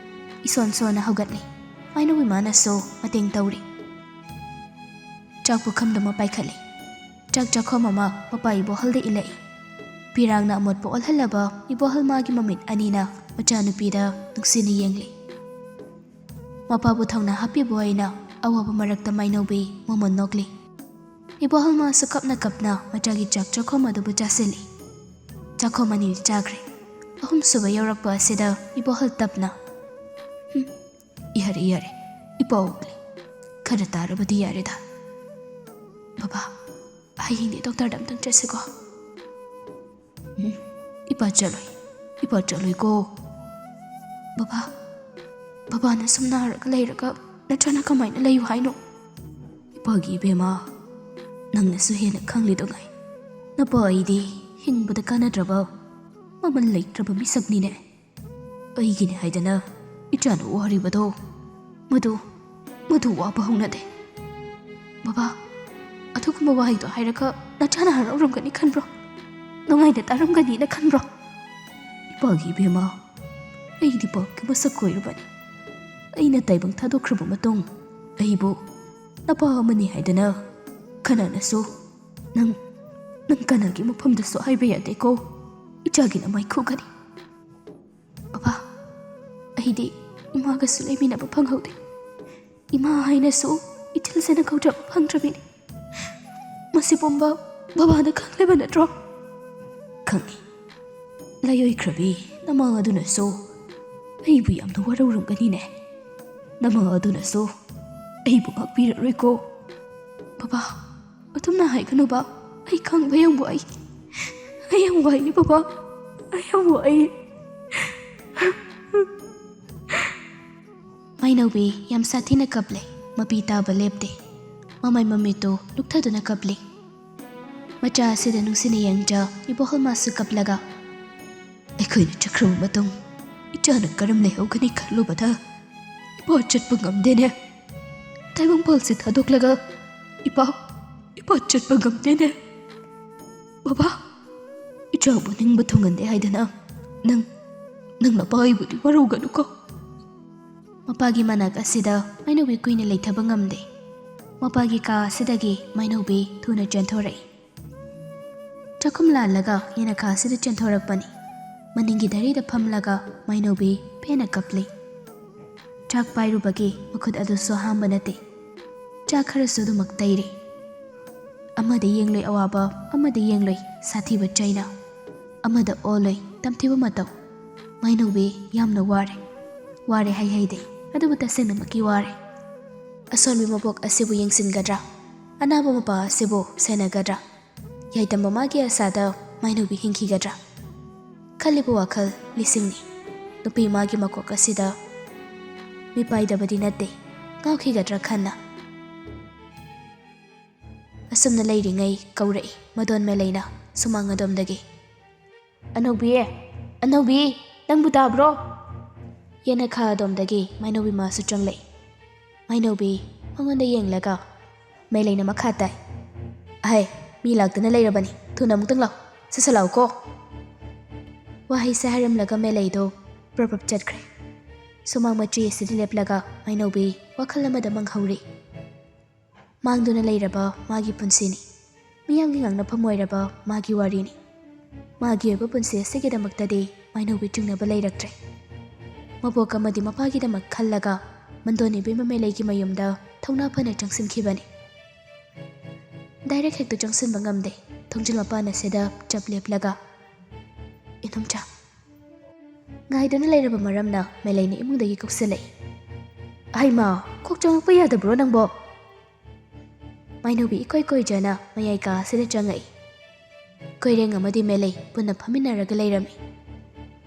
ꯏꯁꯣꯟ ꯁꯣꯟꯅ ꯍꯧꯒꯠꯂꯤ꯫ ꯃꯥꯏꯅꯧꯕꯤ ꯃꯥꯅꯁꯨ ꯃꯇꯦꯡ ꯇꯧꯔꯤ꯫ ꯆꯥꯛ ꯄꯨꯈꯝꯗꯨꯃ ꯄꯥꯏꯈꯠꯂꯤ꯫ ꯆꯥꯛ ꯆꯥꯛꯈꯣꯝ ꯑꯃ ꯃꯄꯥ ꯏꯕꯣꯍꯜꯗ ꯏꯜꯂꯛꯏ꯫ ꯄꯤꯔꯥꯡꯅ ꯑꯃꯣꯠꯄ ꯑꯣꯜꯍꯜꯂꯕ ꯏꯕꯣꯍꯜ ꯃꯥꯒꯤ ꯃꯃꯤꯠ ꯑꯅꯤꯅ ꯃꯆꯥꯅꯨꯄꯤꯗ ꯅꯨꯡꯁꯤꯅ ꯌꯦꯡꯂꯤ꯫ ꯃꯄꯥꯕꯨ ꯊꯧꯅꯥ ꯍꯥꯞꯄꯤꯕ ꯑꯣꯏꯅ ꯑꯋꯥꯕ ꯃꯔꯛꯇ ꯃꯥꯏꯅꯧꯕꯤ ꯃꯃꯣꯟ ꯅꯣꯛꯂꯤ꯫ ꯏꯕꯣꯍꯜ ꯃꯥꯁꯨ ꯀꯞꯅ ꯀꯞꯅ ꯃꯆꯥꯒꯤ ꯆꯥꯛ ꯆꯥꯛꯈꯣꯝ ꯑꯗꯨꯕꯨ ꯆꯥꯁꯤꯜꯂꯤ꯫ ꯆꯥꯛꯈꯣꯝ ꯑꯅꯤ ꯆꯥꯈ꯭ꯔꯦ꯫ ꯑꯍꯨꯝꯁꯨꯕ ꯌꯧꯔꯛꯄ ꯑꯁꯤꯗ ꯏꯕꯣꯍꯜ ꯇꯞꯅ, "ꯍꯨꯝ, ꯌꯥꯔꯦ, ꯌꯥꯔꯦ, ꯏꯄꯥ ꯑꯣꯛꯂꯦ꯫ ꯈꯔ ꯇꯥꯔꯕꯗꯤ ꯌꯥꯔꯦꯗ꯫ ꯕꯕꯥ, ꯍꯌꯦꯡꯗꯤ ꯗꯣꯛꯇꯔꯗ ꯑꯝꯇꯪ ꯆꯠꯁꯤꯀꯣ꯫" "ꯎꯝ, ꯏꯄꯥ ꯆꯠꯂꯣꯏ, ꯏꯄꯥ ꯆꯠꯂꯣꯏꯀꯣ꯫" "ꯕꯕꯥ, ꯕꯕꯥꯅ ꯁꯨꯝ ꯅꯥꯔꯒ ꯂꯩꯔꯒ ꯅꯆꯥꯅ ꯀꯃꯥꯏꯅ ꯂꯩꯌꯨ ꯍꯥꯏꯅꯣ?" "ꯏꯄꯥꯒꯤ ꯏꯕꯦꯝꯃ, ꯅꯪꯅꯁꯨ ꯍꯦꯟꯅ ꯈꯪꯂꯤꯗꯨꯉꯥꯏ, ꯅꯄꯥ ꯑꯩꯗꯤ ꯍꯤꯡꯕꯗ ꯀꯥꯟꯅꯗ꯭ꯔꯕ, ꯃꯃꯜ ꯂꯩꯇ꯭ꯔꯕ ꯃꯤꯁꯛꯅꯤꯅꯦ꯫ ꯑꯩꯒꯤꯅꯦ ꯍꯥꯏꯗꯅ ꯏꯆꯥꯅ ꯋꯥꯔꯤꯕꯗꯣ, ꯃꯗꯨ, ꯃꯗꯨ ꯋꯥꯕ ꯍꯧꯅꯗꯦ꯫" "ꯕꯕꯥ, ꯑꯗꯨꯒꯨꯝꯕ ꯋꯥꯍꯩꯗꯣ ꯍꯥꯏꯔꯒ ꯅꯆꯥꯅ ꯍꯔꯥꯎꯔꯝꯒꯅꯤ ꯈꯟꯕ꯭ꯔꯣ? ꯅꯨꯡꯉꯥꯏꯅ ꯇꯥꯔꯝꯒꯅꯤꯅ ꯈꯟꯕ꯭ꯔꯣ?" "ꯏꯄꯥꯒꯤ ꯏꯕꯦꯝꯃ, ꯑꯩꯗꯤ ꯄꯥꯞꯀꯤ ꯃꯁꯛ ꯑꯣꯏꯔꯕꯅꯤ꯫ ꯑꯩꯅ ꯇꯥꯏꯕꯪ ꯊꯥꯗꯣꯛꯈ꯭ꯔꯕ ꯃꯇꯨꯡ ꯑꯩꯕꯨ ꯅꯄꯥ ꯑꯃꯅꯤ ꯍꯥꯏꯗꯅ ꯀꯅꯥꯅꯁꯨ, ꯅꯪ, ꯅꯪ ꯀꯅꯥꯒꯤ ꯃꯐꯝꯗꯁꯨ ꯍꯥꯏꯕ ꯌꯥꯗꯦꯀꯣ꯫ ꯏꯆꯥꯒꯤ ꯅꯃꯥꯏ ꯈꯨꯒꯅꯤ꯫" "ꯕꯕꯥ, ꯑꯩꯗꯤ ꯏꯃꯥꯒꯁꯨ ꯂꯩꯃꯤꯟꯅꯕ ꯐꯪꯍꯧꯗꯦ꯫ ꯏꯃꯥ ꯍꯥꯏꯅꯁꯨ ꯏꯊꯤꯜꯁꯤꯅ ꯀꯧꯗ꯭ꯔꯕ ꯐꯪꯗ꯭ꯔꯕꯤꯅꯤ꯫ ꯃꯁꯤ ꯄꯨꯝꯕ ꯕꯕꯥꯅ ꯈꯪꯂꯤꯕ ꯅꯠꯇ꯭ꯔꯣ?" "ꯈꯪꯏ꯫ ꯂꯥꯏꯑꯣꯏꯈ꯭ꯔꯕꯤ ꯅꯃꯥ ꯑꯗꯨꯅꯁꯨ ꯑꯩꯕꯨ ꯌꯥꯝꯅ ꯋꯥꯔꯧꯔꯝꯒꯅꯤꯅꯦ꯫ ꯅꯃꯥ ꯑꯗꯨꯅꯁꯨ ꯑꯩꯕꯨ ꯉꯥꯛꯄꯤꯔꯔꯣꯏꯀꯣ꯫" "ꯕꯕꯥ, ꯑꯗꯨꯝꯅ ꯍꯥꯏꯒꯅꯨꯕ꯫ ꯑꯩ ꯈꯪꯕ ꯌꯥꯝ ꯋꯥꯏ꯫ ꯑꯩ ꯌꯥꯝ ꯋꯥꯏ ꯕꯕꯥ꯫ ꯑꯩ ꯌꯥꯝ ꯋꯥꯏ꯫" ꯃꯥꯏꯅꯧꯕꯤ ꯌꯥꯝ ꯁꯥꯊꯤꯅ ꯀꯞꯂꯦ꯫ ꯃꯄꯤ ꯇꯥꯕ ꯂꯦꯞꯇꯦ꯫ ꯃꯃꯥꯏ ꯃꯃꯤꯠꯇꯨ ꯂꯨꯛꯊꯗꯨꯅ ꯀꯞꯂꯤ꯫ ꯃꯆꯥ ꯑꯁꯤꯗ ꯅꯨꯡꯁꯤꯅ ꯌꯦꯡꯖ ꯏꯕꯣꯍꯜ ꯃꯥꯁꯨ ꯀꯞꯂꯒ, "ꯑꯩꯈꯣꯏꯅ ꯆꯠꯈ꯭ꯔꯕ ꯃꯇꯨꯡ ꯏꯆꯥꯅ ꯀꯔꯝ ꯂꯩꯍꯧꯒꯅꯤ ꯈꯜꯂꯨꯕꯗ ꯏꯄꯥ ꯆꯠꯄ ꯉꯝꯗꯦꯅꯦ꯫ ꯇꯥꯏꯕꯪꯄꯥꯜꯁꯦ ꯊꯥꯗꯣꯛꯂꯒ ꯏꯄꯥ, ꯏꯄꯥ ꯆꯠꯄ ꯉꯝꯗꯦꯅꯦ꯫ ꯕꯕꯥ, ꯏꯆꯥꯕꯨ ꯅꯤꯡꯕ ꯊꯨꯡꯍꯟꯗꯦ ꯍꯥꯏꯗꯅ ꯅꯪ, ꯅꯪ ꯅꯄꯥ ꯑꯩꯕꯨꯗꯤ ꯋꯥꯔꯧꯒꯅꯨꯀꯣ꯫ ꯃꯄꯥꯒꯤ ꯃꯅꯥꯛ ꯑꯁꯤꯗ ꯃꯥꯏꯅꯧꯕꯤ ꯀꯨꯏꯅ ꯂꯩꯊꯕ ꯉꯝꯗꯦ꯫ ꯃꯄꯥꯒꯤ ꯀꯥ ꯑꯁꯤꯗꯒꯤ ꯃꯥꯏꯅꯧꯕꯤ ꯊꯨꯅ ꯆꯦꯟꯊꯣꯔꯛꯏ꯫ ꯆꯥꯛꯈꯨꯝ ꯂꯥꯜꯂꯒ ꯌꯦꯅꯈꯥ ꯑꯁꯤꯗ ꯆꯦꯟꯊꯣꯔꯛꯄꯅꯤ꯫ ꯃꯅꯤꯡꯒꯤ ꯗꯥꯏꯔꯤꯗ ꯐꯝꯂꯒ ꯃꯥꯏꯅꯧꯕꯤ ꯄꯦꯟꯅ ꯀꯞꯂꯤ꯫ ꯆꯥꯛ ꯄꯥꯏꯔꯨꯕꯒꯤ ꯃꯈꯨꯠ ꯑꯗꯨꯁꯨ ꯍꯥꯝꯕ ꯅꯠꯇꯦ꯫ ꯆꯥꯛ ꯈꯔꯁꯨ ꯑꯗꯨꯃꯛ ꯇꯩꯔꯤ꯫ ꯑꯃꯗ ꯌꯦꯡꯂꯣꯏ ꯑꯋꯥꯕ, ꯑꯃꯗ ꯌꯦꯡꯂꯣꯏ ꯁꯥꯊꯤꯕ ꯆꯩꯅ, ꯑꯃꯗ ꯑꯣꯜꯂꯣꯏ ꯇꯝꯊꯤꯕ ꯃꯇꯧ꯫ ꯃꯥꯏꯅꯧꯕꯤ ꯌꯥꯝꯅ ꯋꯥꯔꯦ꯫ ꯋꯥꯔꯦ ꯍꯥꯏ ꯍꯩꯗꯦ, ꯑꯗꯨꯕꯨ ꯇꯁꯦꯡꯅꯃꯛꯀꯤ ꯋꯥꯔꯦ꯫ ꯑꯁꯣꯟꯕꯤ ꯃꯕꯣꯛ ꯑꯁꯤꯕꯨ ꯌꯦꯡꯁꯤꯟꯒꯗ꯭ꯔꯥ? ꯑꯅꯥꯕ ꯃꯄꯥ ꯑꯁꯤꯕꯨ ꯁꯦꯟꯅꯒꯗ꯭ꯔꯥ? ꯌꯥꯏꯇꯝꯕ ꯃꯥꯒꯤ ꯑꯁꯥꯗ ꯃꯥꯏꯅꯧꯕꯤ ꯍꯤꯡꯈꯤꯒꯗ꯭ꯔꯥ? ꯈꯜꯂꯤꯕ ꯋꯥꯈꯜ ꯂꯤꯁꯤꯡꯅꯤ꯫ ꯅꯨꯄꯤ ꯃꯥꯒꯤ ꯃꯀꯣꯛ ꯑꯁꯤꯗ ꯃꯤꯄꯥꯏꯗꯕꯗꯤ ꯅꯠꯇꯦ, ꯉꯥꯎꯈꯤꯒꯗ꯭ꯔꯥ ꯈꯟꯅ꯫ ꯑꯁꯨꯝꯅ ꯂꯩꯔꯤꯉꯩ ꯀꯧꯔꯛꯏ ꯃꯗꯣꯟ ꯃꯦꯂꯩꯅ ꯁꯨꯃꯥꯡ ꯑꯗꯣꯝꯗꯒꯤ꯫ "ꯑꯅꯧꯕꯤ, ꯑꯅꯧꯕꯤ, ꯅꯪꯕꯨ ꯇꯥꯕ꯭ꯔꯣ?" ꯌꯦꯅꯈꯥ ꯑꯗꯣꯝꯗꯒꯤ ꯃꯥꯏꯅꯧꯕꯤ ꯃꯥꯁꯨ ꯆꯪꯂꯛꯏ꯫ ꯃꯥꯏꯅꯧꯕꯤ ꯃꯉꯣꯟꯗ ꯌꯦꯡꯂꯒ ꯃꯦꯂꯩꯅ ꯃꯈꯥ ꯇꯥꯏ꯫ "ꯑꯍꯩ, ꯃꯤ ꯂꯥꯛꯇꯨꯅ ꯂꯩꯔꯕꯅꯤ, ꯊꯨꯅ ꯑꯃꯨꯛꯇꯪ ꯂꯥꯛꯑꯣ, ꯁꯠ ꯁꯠ ꯂꯥꯛꯑꯣꯀꯣ꯫" ꯋꯥꯍꯩꯁꯦ ꯍꯥꯏꯔꯝꯂꯒ ꯃꯦꯂꯩꯗꯣ ꯄ꯭ꯔꯞ ꯄ꯭ꯔꯞ ꯆꯠꯈ꯭ꯔꯦ꯫ ꯁꯨꯃꯥꯡ ꯃꯆꯤ ꯑꯁꯤꯗ ꯂꯦꯞꯂꯒ ꯃꯥꯏꯅꯧꯕꯤ ꯋꯥꯈꯜ ꯑꯃꯗ ꯃꯪꯍꯧꯔꯤ꯫ ꯃꯥꯡꯗꯨꯅ ꯂꯩꯔꯕ ꯃꯥꯒꯤ ꯄꯨꯟꯁꯤꯅꯤ꯫ ꯃꯤꯌꯥꯝꯒꯤ ꯉꯥꯡꯅꯐꯝ ꯑꯣꯏꯔꯕ ꯃꯥꯒꯤ ꯋꯥꯔꯤꯅꯤ꯫ ꯃꯥꯒꯤ ꯑꯣꯏꯕ ꯄꯨꯟꯁꯤ ꯑꯁꯤꯒꯤꯗꯃꯛꯇꯗꯤ ꯃꯥꯏꯅꯧꯕꯤ ꯆꯤꯡꯅꯕ ꯂꯩꯔꯛꯇ꯭ꯔꯦ꯫ ꯃꯕꯣꯛ ꯑꯃꯗꯤ ꯃꯄꯥꯒꯤꯗꯃꯛ ꯈꯜꯂꯒ ꯃꯟꯗꯣꯟ ꯏꯕꯦꯝꯃ ꯃꯦꯂꯩꯒꯤ ꯃꯌꯨꯝꯗ ꯊꯧꯅꯥ ꯐꯅ ꯆꯪꯁꯤꯟꯈꯤꯕꯅꯤ꯫ ꯗꯥꯏꯔꯦꯛ ꯍꯦꯛꯇ ꯆꯪꯁꯤꯟꯕ ꯉꯝꯗꯦ꯫ ꯊꯣꯡꯖꯤꯜ ꯃꯄꯥꯟ ꯑꯁꯤꯗ ꯆꯞ ꯂꯦꯞꯂꯒ, "ꯏꯅꯨꯝꯆꯥ꯫" ꯉꯥꯏꯗꯨꯅ ꯂꯩꯔꯕ ꯃꯔꯝꯅ ꯃꯦꯂꯩꯅ ꯏꯃꯨꯡꯗꯒꯤ ꯀꯧꯁꯤꯜꯂꯛꯏ꯫ "ꯍꯩꯃꯥ, ꯀꯣꯛ ꯆꯪꯉꯛꯄ ꯌꯥꯗꯕ꯭ꯔꯣ ꯅꯪꯕꯣ?" ꯃꯥꯏꯅꯧꯕꯤ ꯏꯀꯣꯏ ꯀꯣꯏꯖꯅ ꯃꯌꯥꯏ ꯀꯥ ꯑꯁꯤꯗ ꯆꯪꯉꯛꯏ꯫ ꯀꯣꯏꯔꯦꯡ ꯑꯃꯗꯤ ꯃꯦꯂꯩ ꯄꯨꯟꯅ ꯐꯝꯃꯤꯟꯅꯔꯒ ꯂꯩꯔꯝꯃꯤ꯫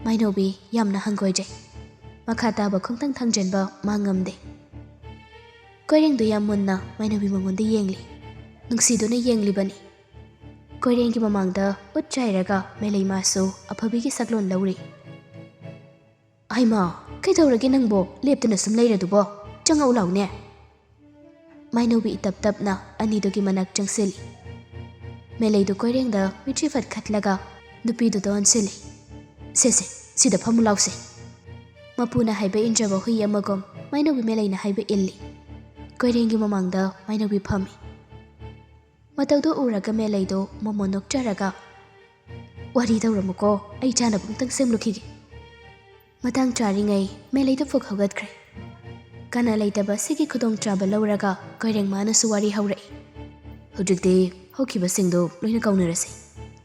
ꯃꯥꯏꯅꯧꯕꯤ ꯌꯥꯝꯅ ꯍꯪꯒꯣꯏꯖꯩ꯫ ꯃꯈꯥ ꯇꯥꯕ ꯈꯣꯡꯊꯥꯡ ꯊꯥꯡꯖꯤꯟꯕ ꯃꯥ ꯉꯝꯗꯦ꯫ ꯀꯣꯏꯔꯦꯡꯗꯨ ꯌꯥꯝ ꯃꯨꯟꯅ ꯃꯥꯏꯅꯧꯕꯤ ꯃꯉꯣꯟꯗ ꯌꯦꯡꯂꯤ꯫ ꯅꯨꯡꯁꯤꯗꯨꯅ ꯌꯦꯡꯂꯤꯕꯅꯤ꯫ ꯀꯣꯏꯔꯦꯡꯒꯤ ꯃꯃꯥꯡꯗ ꯎꯠ ꯆꯥꯏꯔꯒ ꯃꯦꯂꯩ ꯃꯥꯁꯨ ꯑꯐꯕꯤꯒꯤ ꯁꯛꯂꯣꯟ ꯂꯧꯔꯤ꯫ "ꯍꯩꯃꯥ, ꯀꯩꯗꯧꯔꯒꯦ ꯅꯪꯕꯣ? ꯂꯦꯞꯇꯨꯅ ꯁꯨꯝ ꯂꯩꯔꯗꯨꯕꯣ? ꯆꯪꯉꯛꯎ ꯂꯥꯎꯅꯦ꯫" ꯃꯥꯏꯅꯧꯕꯤ ꯏꯇꯞ ꯇꯞꯅ ꯑꯅꯤꯗꯨꯒꯤ ꯃꯅꯥꯛ ꯆꯪꯁꯤꯜꯂꯤ꯫ ꯃꯦꯂꯩꯗꯨ ꯀꯣꯏꯔꯦꯡꯗ ꯃꯤꯠꯁꯤ ꯐꯠ ꯈꯠꯂꯒ ꯅꯨꯄꯤꯗꯨꯗ ꯑꯣꯟꯁꯤꯜꯂꯤ꯫ "ꯁꯦ ꯁꯦ, ꯁꯤꯗ ꯐꯝꯃꯨ ꯂꯥꯎꯁꯦ"꯫ ꯃꯄꯨꯅ ꯍꯥꯏꯕ ꯏꯟꯖꯕ ꯍꯨꯏ ꯑꯃꯒꯨꯝ ꯃꯥꯏꯅꯧꯕꯤ ꯃꯦꯂꯩꯅ ꯍꯥꯏꯕ ꯏꯜꯂꯤ꯫ ꯀꯣꯏꯔꯦꯡꯒꯤ ꯃꯃꯥꯡꯗ ꯃꯥꯏꯅꯧꯕꯤ ꯐꯝꯃꯤ꯫ ꯃꯇꯧꯗꯨ ꯎꯔꯒ ꯃꯦꯂꯩꯗꯨ ꯃꯃꯣꯟ ꯅꯣꯛꯆꯔꯒ, "ꯋꯥꯔꯤ ꯇꯧꯔꯝꯃꯨꯀꯣ, ꯑꯩ ꯆꯥꯅꯕ ꯑꯃꯇꯪ ꯁꯦꯝꯂꯨꯈꯤꯒꯦ"꯫ ꯃꯇꯥꯡ ꯆꯥꯔꯤꯉꯩ ꯃꯦꯂꯩꯗꯨ ꯐꯨꯛ ꯍꯧꯒꯠꯈ꯭ꯔꯦ꯫ ꯀꯅꯥ ꯂꯩꯇꯕ ꯑꯁꯤꯒꯤ ꯈꯨꯗꯣꯡꯆꯥꯕ ꯂꯧꯔꯒ ꯀꯣꯏꯔꯦꯡ ꯃꯥꯅꯁꯨ ꯋꯥꯔꯤ ꯍꯧꯔꯛꯏ꯫ "ꯍꯧꯖꯤꯛꯇꯤ ꯍꯧꯈꯤꯕꯁꯤꯡꯗꯨ ꯂꯣꯏꯅ ꯀꯥꯎꯅꯔꯁꯤ꯫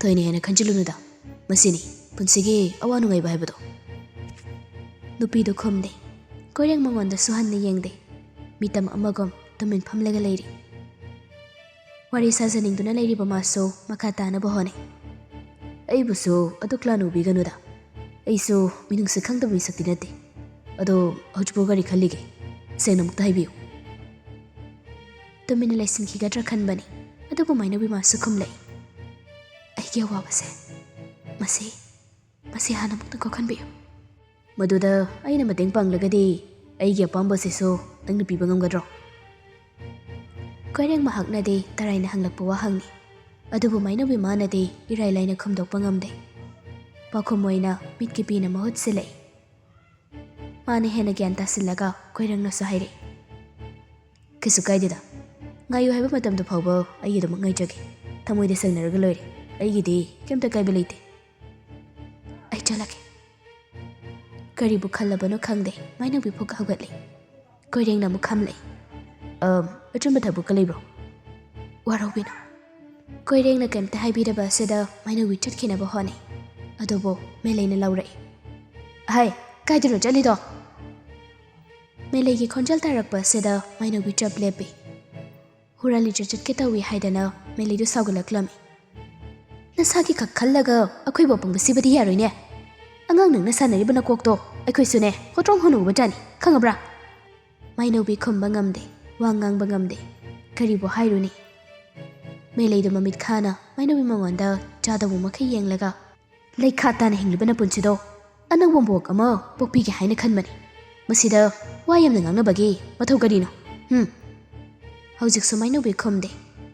ꯊꯣꯏꯅ ꯍꯦꯟꯅ ꯈꯟꯖꯤꯜꯂꯨꯅꯨꯗ꯫ ꯃꯁꯤꯅꯤ ꯄꯨꯟꯁꯤꯒꯤ ꯑꯋꯥ ꯅꯨꯡꯉꯥꯏꯕ ꯍꯥꯏꯕꯗꯣ"꯫ ꯅꯨꯄꯤꯗꯨ ꯈꯨꯝꯗꯦ꯫ ꯀꯣꯏꯔꯦꯡ ꯃꯉꯣꯟꯗꯁꯨ ꯍꯟꯅ ꯌꯦꯡꯗꯦ꯫ ꯃꯤꯇꯝ ꯑꯃꯒꯨꯝ ꯇꯨꯃꯤꯟ ꯐꯝꯂꯒ ꯂꯩꯔꯤ꯫ ꯋꯥꯔꯤ ꯁꯥꯖꯅꯤꯡꯗꯨꯅ ꯂꯩꯔꯤꯕ ꯃꯥꯁꯨ ꯃꯈꯥ ꯇꯥꯅꯕ ꯍꯣꯠꯅꯩ꯫ "ꯑꯩꯕꯨꯁꯨ ꯑꯗꯨꯛ ꯂꯥꯟꯅ ꯎꯕꯤꯒꯅꯨꯗ꯫ ꯑꯩꯁꯨ ꯃꯤꯅꯨꯡꯁꯤ ꯈꯪꯗꯕ ꯃꯤꯁꯛꯇꯤ ꯅꯠꯇꯦ꯫ ꯑꯗꯣ ꯍꯧꯖꯤꯛꯄꯨ ꯀꯔꯤ ꯈꯜꯂꯤꯒꯦ? ꯁꯦꯡꯅ ꯑꯃꯨꯛꯇ ꯍꯥꯏꯕꯤꯌꯨ"꯫ ꯇꯨꯃꯤꯟꯅ ꯂꯩꯁꯤꯟꯈꯤꯒꯗ꯭ꯔꯥ ꯈꯟꯕꯅꯤ, ꯑꯗꯨꯕꯨ ꯃꯥꯏꯅꯧꯕꯤ ꯃꯥꯁꯨ ꯈꯨꯝꯂꯛꯏ꯫ "ꯑꯩꯒꯤ ꯑꯋꯥꯕꯁꯦ, ꯃꯁꯤ, ꯃꯁꯤ ꯍꯥꯟꯅ ꯑꯃꯨꯛꯇ ꯀꯣꯛꯍꯟꯕꯤꯌꯨ"꯫ "ꯃꯗꯨꯗ ꯑꯩꯅ ꯃꯇꯦꯡ ꯄꯥꯡꯂꯒꯗꯤ ꯑꯩꯒꯤ ꯑꯄꯥꯝꯕꯁꯤꯁꯨ ꯅꯪꯅ ꯄꯤꯕ ꯉꯝꯒꯗ꯭ꯔꯣ?" ꯀꯣꯏꯔꯦꯡ ꯃꯍꯥꯛꯅꯗꯤ ꯇꯔꯥꯏꯅ ꯍꯪꯂꯛꯄ ꯋꯥꯍꯪꯅꯤ, ꯑꯗꯨꯕꯨ ꯃꯥꯏꯅꯧꯕꯤ ꯃꯥꯅꯗꯤ ꯏꯔꯥꯏ ꯂꯥꯏꯅ ꯈꯨꯝꯗꯣꯛꯄ ꯉꯝꯗꯦ꯫ ꯄꯥꯎꯈꯨꯝ ꯑꯣꯏꯅ ꯃꯤꯠꯀꯤ ꯄꯤꯅ ꯃꯍꯨꯠ ꯁꯤꯜꯂꯛꯏ꯫ ꯃꯥꯅ ꯍꯦꯟꯅ ꯒ꯭ꯌꯥꯟ ꯇꯥꯁꯤꯜꯂꯒ ꯀꯣꯏꯔꯦꯡꯅꯁꯨ ꯍꯥꯏꯔꯛꯏ꯫ "ꯀꯩꯁꯨ ꯀꯥꯏꯗꯦꯗ꯫ ꯉꯥꯏꯌꯨ ꯍꯥꯏꯕ ꯃꯇꯝꯗꯨ ꯐꯥꯎꯕ ꯑꯩꯒꯤꯗꯃꯛ ꯉꯥꯏꯖꯒꯦ꯫ ꯊꯃꯣꯏꯗ ꯁꯦꯡꯅꯔꯒ ꯂꯣꯏꯔꯦ꯫ ꯑꯩꯒꯤꯗꯤ ꯀꯩꯝꯇ ꯀꯥꯏꯕ ꯂꯩꯇꯦ꯫ ꯑꯩ ꯆꯠꯂꯒꯦ"꯫ ꯀꯔꯤꯕꯨ ꯈꯜꯂꯕꯅꯣ ꯈꯪꯗꯦ, ꯃꯥꯏꯅꯧꯕꯤ ꯐꯨꯛ ꯍꯧꯒꯠꯂꯤ꯫ ꯀꯣꯏꯔꯦꯡꯅ ꯑꯃꯨꯛ ꯈꯝꯂꯛꯏ꯫ "ꯑꯝ, ꯑꯆꯨꯝꯕ ꯊꯕꯛꯀ ꯂꯩꯕ꯭ꯔꯣ?" "ꯋꯥꯔꯧꯕꯤꯅꯨ"꯫ ꯀꯣꯏꯔꯦꯡꯅ ꯀꯩꯝꯇ ꯍꯥꯏꯕꯤꯗꯕ ꯑꯁꯤꯗ ꯃꯥꯏꯅꯧꯕꯤ ꯆꯠꯈꯤꯅꯕ ꯍꯣꯠꯅꯩ꯫ ꯑꯗꯨꯕꯨ ꯃꯦꯂꯩꯅ ꯂꯧꯔꯛꯏ꯫ "ꯍꯥꯏ, ꯀꯥꯏꯗꯅꯣ ꯆꯠꯂꯤꯗꯣ?" ꯃꯦꯂꯩꯒꯤ ꯈꯣꯟꯖꯦꯜ ꯇꯥꯔꯛꯄ ꯑꯁꯤꯗ ꯃꯥꯏꯅꯧꯕꯤ ꯆꯞ ꯂꯦꯞꯄꯤ꯫ "ꯍꯨꯔꯥꯟ ꯂꯤꯆꯠ ꯆꯠꯀꯦ ꯇꯧꯏ" ꯍꯥꯏꯗꯅ ꯃꯦꯂꯩꯗꯨ ꯁꯥꯎꯒꯠꯂꯛꯂꯝꯃꯤ꯫ "ꯅꯁꯥꯒꯤ ꯈꯛ ꯈꯜꯂꯒ ꯑꯩꯈꯣꯏꯕꯨ ꯑꯄꯪꯕ ꯁꯤꯕꯗꯤ ꯌꯥꯔꯣꯏꯅꯦ꯫ ꯑꯉꯥꯡ ꯅꯪꯅ ꯁꯥꯟꯅꯔꯤꯕ ꯅꯀꯣꯛꯇꯣ ꯑꯩꯈꯣꯏꯁꯨꯅꯦ ꯍꯣꯇ꯭ꯔꯣꯡ ꯍꯣꯟꯅ ꯎꯕ ꯖꯥꯠꯅꯤ, ꯈꯪꯉꯕ꯭ꯔꯥ?" ꯃꯥꯏꯅꯧꯕꯤ ꯈꯨꯝꯕ ꯉꯝꯗꯦ, ꯋꯥ ꯉꯥꯡꯕ ꯉꯝꯗꯦ꯫ ꯀꯔꯤꯕꯨ ꯍꯥꯏꯔꯨꯅꯤ? ꯃꯦꯂꯩꯗꯨ ꯃꯃꯤꯠ ꯈꯥꯅ ꯃꯥꯏꯅꯧꯕꯤ ꯃꯉꯣꯟꯗ ꯆꯥꯗꯧꯕ ꯃꯈꯩ ꯌꯦꯡꯂꯒ, "ꯂꯩꯈꯥ ꯇꯥꯅ ꯍꯤꯡꯂꯤꯕ ꯅꯄꯨꯟꯁꯤꯗꯣ ꯑꯅꯧꯕ ꯃꯕꯣꯛ ꯑꯃ ꯄꯣꯛꯄꯤꯒꯦ ꯍꯥꯏꯅ ꯈꯟꯕꯅꯤ꯫ ꯃꯁꯤꯗ ꯋꯥ ꯌꯥꯝꯅ ꯉꯥꯡꯅꯕꯒꯤ ꯃꯊꯧ ꯀꯔꯤꯅꯣ? ꯍꯨꯝ?" ꯍꯧꯖꯤꯛꯁꯨ ꯃꯥꯏꯅꯧꯕꯤ ꯈꯨꯝꯗꯦ꯫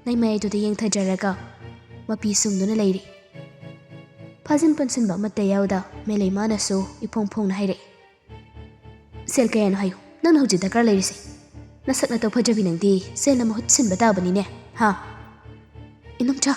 ꯂꯩꯃꯥꯏꯗꯨꯗ ꯌꯦꯡꯊꯖꯔꯒ ꯃꯄꯤ ꯁꯨꯝꯗꯨꯅ ꯂꯩꯔꯤ꯫ ꯐꯥꯖꯤꯟ ꯄꯨꯟꯁꯤꯟꯕ ꯑꯃꯠꯇ ꯌꯥꯎꯗ ꯃꯦꯂꯩꯃꯥꯅꯁꯨ ꯏꯐꯣꯡ ꯐꯣꯡꯅ ꯍꯥꯏꯔꯛꯏ, "ꯁꯦꯜ ꯀꯌꯥꯅꯣ ꯍꯥꯏꯌꯨ, ꯅꯪꯅ ꯍꯧꯖꯤꯛ ꯗꯔꯀꯥꯔ ꯂꯩꯔꯤꯁꯦ꯫ ꯅꯁꯛ ꯅꯇꯧ ꯐꯖꯕꯤ ꯅꯪꯗꯤ ꯁꯦꯜꯅ ꯃꯍꯨꯠ ꯁꯤꯟꯕ ꯇꯥꯕꯅꯤꯅꯦ, ꯍꯥ?" "ꯏꯅꯝꯆꯥ,